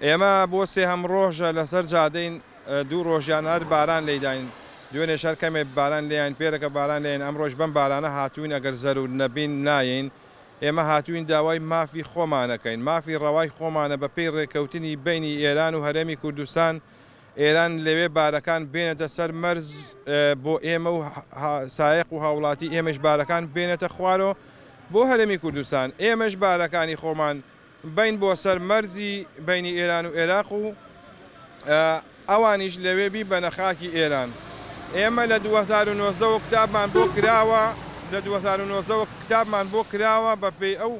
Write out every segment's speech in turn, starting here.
ئێمە بۆ سێهەم ڕۆژە لەسەر جادەین، دوو ڕۆژیان هەر باران لێیداین، دوێنێش هەر کەمێ باران لێیاین، پێرەکە باران لێین، ئەمڕۆش بەم بارانە هاتووین، ئەگەر زەرور نەبین نایەین، ئێمە هاتووین داوای مافی خۆمانەکەین، مافی ڕەوای خۆمانە بەپێی ڕێککەوتنی بەینی ئێران و هەرێمی کوردستان، ئێران لەوێ بارەکان بێنێتە سەر مەرز بۆ ئێمە و سایەق و هاوڵاتی ئێمەش بارەکان بێنێتە خوارەوە بۆ هەرێمی کوردستان، ئێمەش بارەکانی خۆمان بەین بۆ سەر مەرزی بەینی ئێران و ئێراق و ئەوانیش لەوێ بیبەنە خاکی ئێران. ئێمە لە 2019 وە کتابمان بۆ کراوە، لە 2019 وە کتابمان بۆ کراوە بە پێی ئەو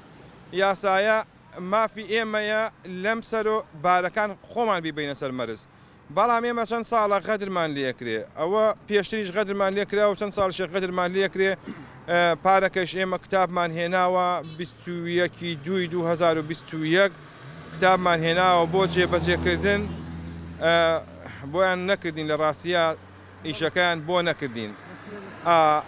یاسایە مافی ئێمەیە لەم سەرۆ بارەکان خۆمان بیبەینە سەر مەرز. بەڵام ئێمە چەند ساڵە غەدرمان لێکرێ، ئەوە پێشتریش غەدرمان لێکرا و چەند ساڵیشە غەدرمان لێکرێ، پارەکەش ئێمە کتابمان هێناوە 21 ی دووی 2021 کتابمان هێناوە بۆ جێبەجێکردن، بۆیان نەکردین، لە ڕاستیا ئیشەکەیان بۆ نەکردین.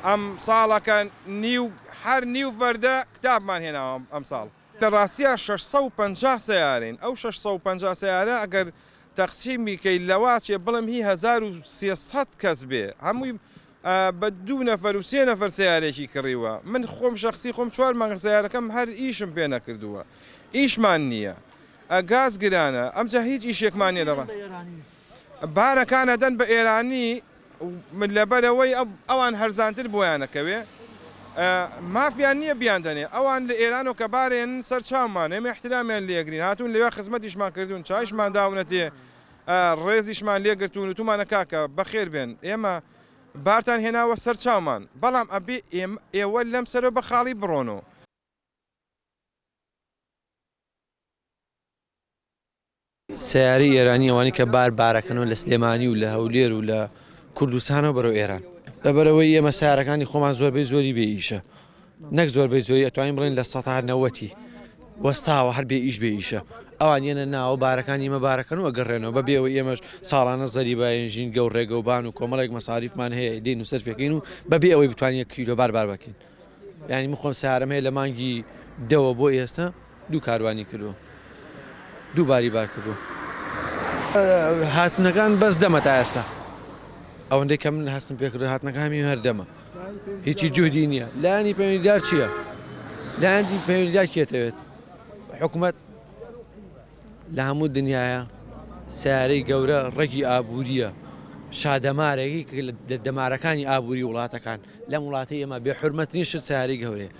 ئەم ساڵەکە نیو هەر نیو ڤەردە کتابمان هێناوە ئەمساڵ. لە ڕاستیا 650 سەیارەین، ئەو 650 سەیارە ئەگەر تەقسیمی کەی لەواچێ بڵێم هی 1300 کەس بێ، هەمووی بە دوو نەفەر و سێ نەفەر سەیارێکی کڕیوە. من خۆم شەخسی خۆم چوار مانگە سەیارەکەم هەر ئیشم پێ نەکردووە، ئیشمان نییە، گاز گرانە، ئەمجا هیچ ئیشێکمان نییە. لە بارەکان ئەدەن بە ئێرانی لەبەرئەوەی ئەوان هەرزانتر بۆیان ئەکەوێ، مافیان نییە بیاندەنێ، ئەوان لە ئێرانەوە کە بارێنن سەر چاومان، ئێمە ئیحترامیان لێ ئەگرین، هاتوون لەوێ خزمەتیشمان کردوون، چایشمان داونەتێ، ڕێزیشمان لێ گرتوون، وتومانە کاکە بەخێر بێن، ئێمە بارتان هێناوە سەر چاومان، بەڵام ئەبێ ئێوە لەم سەرەوە بە خاڵی بڕۆنۆ. سەیارەی ئێرانی ئەوانەی کە بار بارەکەنەوە لە سلێمانی و لە هەولێر و لە کوردستانەوە بەرەو ئێران. لەبەرئەوەی ئێمە سەیارەکانی خۆمان زۆربەی زۆری بێ ئیشە، نەک زۆربەی زۆری ئەتوانین بڵێین 90% وەستاوە هەر بێ ئیش بێ ئیشە. ئەوان یەنە ناوە بارەکانی ئێمە بارەکەن و ئەگەڕێنەوە بە بێ ئەوەی ئێمەش ساڵانە زەریبایەن ژینگە و ڕێگەوبان و کۆمەڵێک مەساریفمان هەیە دێین و سەرفێکەین و بەبێ ئەوەی بتوانین یەک کیلۆ بار بار بکەین. یانی من خۆم سەیارەم هەیە لە مانگی دەوە بۆ ئێستا دوو کاروانی کردووە دوو باری بار کردووە. هاتنەکان بەس دەمە تا ئێستا ئەوەندەی کە من هەستم پێکرد هاتنەکە هەمی هەر دەمە هیچی جوهدی نییە. لایەنی پەیوەندیدار چییە؟ لایەنی پەیوەندیدار کێتەوێت؟ حکومەت لە هەموو دنیاە سیارەی گەورە ڕەگی ئابووریە شادەمارێکی لە دەمارەکانی ئابووری وڵاتەکان لەم وڵاتی ئێمە بێ حرمەترین شت سیارەی گەورەیە.